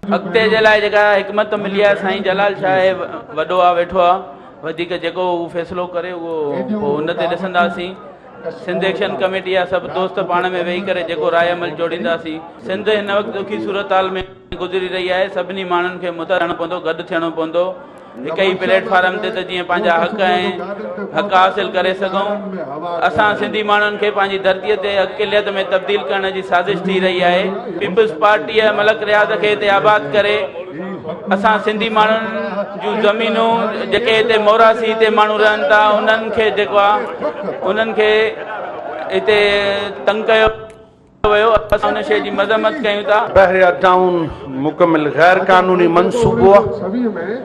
اڳتي جي لاء جيڪا حڪمت عملي آهي سائين جلال شاهه وڏو آهي ويٺو آهي وڌيڪ جيڪو هو فيصلو ڪري اهو پوء ان تي ڏسنداسين سنڌ ايڪشن ڪميٽي جا سڀ دوست پاڻ ۾ ويهي ڪري جيڪو راء عمل جوڙينداسين سنڌ هن وقت ڏکي صورتحال ۾ گذري رهي آهي سڀني ماڻهن کي متحد ٿيڻو پوندو گڏ ٿيڻو پوندو هڪ ئي پليٽ فارم تي ته جيئن پنهنجا حق ۽ حق حاصل ڪري سگهون. اسان سنڌي ماڻهن کي پنهنجي ڌرتيء تي اقليت ۾ تبديل ڪرڻ جي سازش ٿي رهي آهي. پيپلز پارٽيء ملڪ رياض کي هتي آباد ڪري اسان سنڌي ماڻهن جون زمينون جيڪي هتي موراسي هتي ماڻهو رهن ٿا انهن کي جيڪو آهي انهن کي هتي تنگ ڪيو ويو اسان ان شيء جي مذمت ڪيون ٿا. بحريا ٽائون مڪمل غير قانوني منصوبو آهي،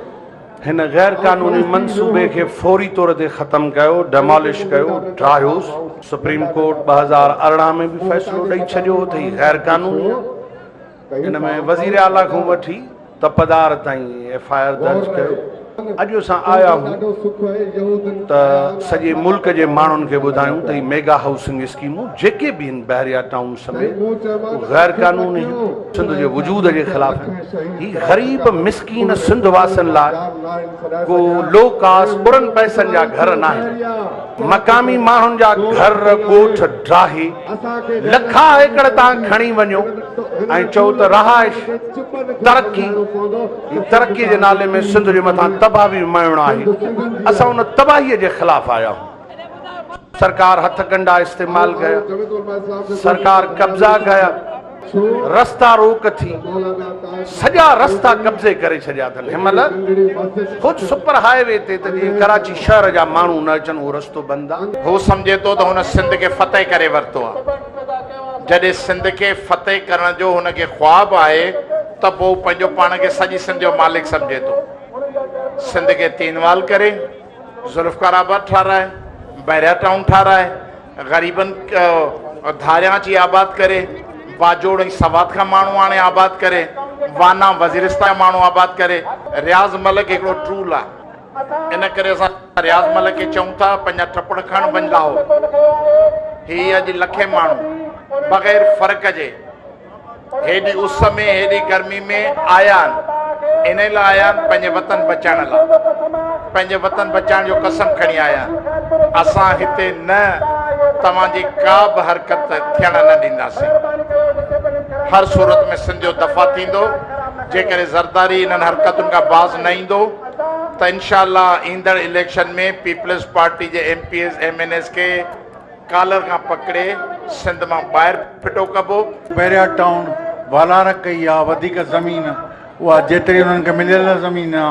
هن غير قانوني منصوبي کي فوري طور تي ختم ڪيو، ڊيمالش ڪيو، ڊاهيوس. سپريم ڪورٽ 2018 ۾ به فيصلو ڏئي ڇڏيو هو ته هي غير قانوني آهي، ان ۾ وزير اعليٰ کان وٺي تپدار تائين ايف I R درج ڪيو. اڄ اسان آيا آهيون ته سڄي ملڪ جي ماڻهن کي ٻڌايون ته هي ميگا هائوسنگ اسڪيمون جيڪي به آهن بحريا ٽائون سميت اهي غير قانوني آهن، سنڌ جي وجود جي خلاف آهن. هي غريب مسڪين سنڌ واسين لاء ڪو لو ڪاسٽ برن پئسن جا گهر ناهن. مقامي ماڻهن جا گهر ڳوٺ ڊاهي لکها ايڪڙ تان کڻي وڃو ۽ چئو ته رهائش ترقي، هي ترقي جي نالي ۾ سنڌ جي مٿان تباهي مڙهڻ آهي، اسان ان تباهي جي خلاف آيا آهيون، سرڪار هٿ ڪنڊا استعمال ڪيا، سرڪار قبضا ڪيا، رستا روڪ ٿي، سڄا رستا قبضي ڪري ڇڏيا اٿن، هن مهل خود سپر هاء وي تي ته جيئن ڪراچي شهر جا ماڻهو نه اچن اهو رستو بند آهي. هو سمجهي ٿو ته هن سنڌ کي فتح ڪري ورتو آهي. جڏهن سنڌ کي فتح ڪرڻ جو هن کي خواب آهي ته پوء هو پنهنجو پاڻ کي سڄي سنڌ جو مالڪ سمجهي ٿو. سنڌ کي تينوال ڪري، ذوالفقار آباد ٺاهرائي، بحريا ٽائون ٺاهرائي، غريبن ڌاريان اچي آباد ڪري، باجوڙ ۽ سوات کان ماڻهو آڻي آباد ڪري، وانا وزيرستان جا ماڻهو آباد ڪري. رياض ملڪ هڪڙو ٽول آهي. ان ڪري اسان رياض ملڪ کي چئون ٿا پنهنجا ٽپڙ کڻ وڃ لاهور. هي اڄ لکين ماڻهو بغير فرق جي هيڏي اس ۾ هيڏي گرمي ۾ آيا آهن انهي لاء آيا آهن پنهنجي وطن بچائڻ لاء پنهنجي وطن بچائڻ جو قسم کڻي آيا آهن اسان هتي نه توهان جي ڪا به حرڪت ٿيڻ نه ڏينداسين هر صورت ۾ سنڌ جو دفاع ٿيندو جيڪڏهن زرداري انهن حرڪتن کان باز نه ايندو ته انشاء الله ايندڙ اليڪشن ۾ پيپلز پارٽي جي M P As M N As کي ڪالر کان پڪڙي سنڌ مان ٻاهر ڦٽو ڪبو. بحريا ٽائون والار ڪئي آ وڌيڪ زمين اها جيتري انهن کي مليل زمين آ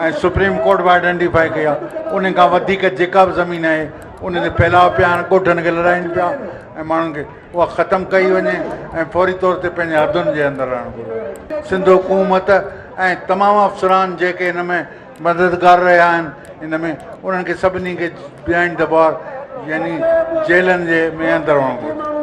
۽ سپريم ڪورٽ به آئيڊنٽيفائي ڪئي آ ان کان وڌيڪ جيڪا به زمين آهي ان تي ڦهلاء پيا آهن ڳوٺن کي لڏائين پيا ۽ ماڻهن کي اها ختم ڪئي وڃي ۽ فوري طور تي پنهنجي حدن جي اندر رهڻ گهرجي. سنڌ حڪومت ۽ تمام افسران جيڪي هن ۾ مددگار رهيا آهن ان ۾ انهن کي سڀني کي بيهائنڊ the بار يعني جيلن جي ۾ اندر هئڻ گهرجي.